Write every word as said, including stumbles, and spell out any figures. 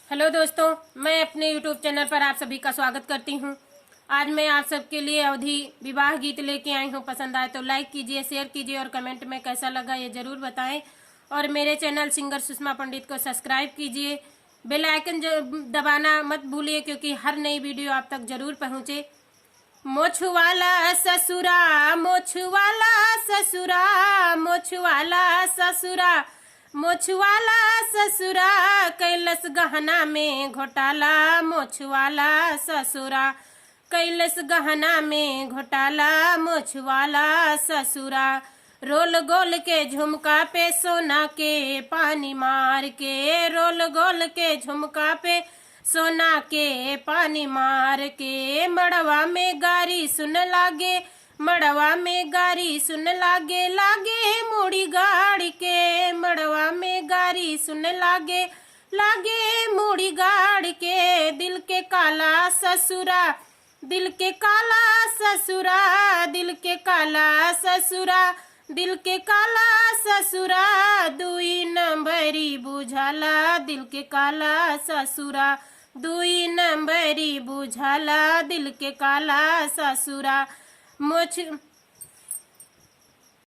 हेलो दोस्तों, मैं अपने YouTube चैनल पर आप सभी का स्वागत करती हूँ। आज मैं आप सबके लिए अवधी विवाह गीत लेके आई हूँ। पसंद आए तो लाइक कीजिए, शेयर कीजिए और कमेंट में कैसा लगा ये ज़रूर बताएं। और मेरे चैनल सिंगर सुषमा पंडित को सब्सक्राइब कीजिए। बेल आइकन ज-, दबाना मत भूलिए, क्योंकि हर नई वीडियो आप तक ज़रूर पहुँचे। मोछ वाला ससुरा, मोछ वाला ससुरा, मोछ वाला ससुरा, मोछ वाला ससुरा, कैलस गहना में घोटाला। मोछ वाला ससुरा, कैलस गहना में घोटाला। मोछ वाला ससुरा, रोल गोल के झुमका पे सोना के पानी मार के, रोल गोल के झुमका पे सोना के पानी मार के, मड़वा में गारी सुन लागे, मड़वा में गारी सुन लागे, लागे मूड़ी गाड़ के, मड़वा में गारी सुन लागे, लागे मूड़ी गाड़ के। दिल के काला ससुरा, दिल के काला ससुरा, दिल के काला ससुरा, दिल के काला ससुरा, दुई नंबरी बुझाला। दिल के काला ससुरा, दुई नंबरी बुझाला। दिल के काला ससुरा, मोछ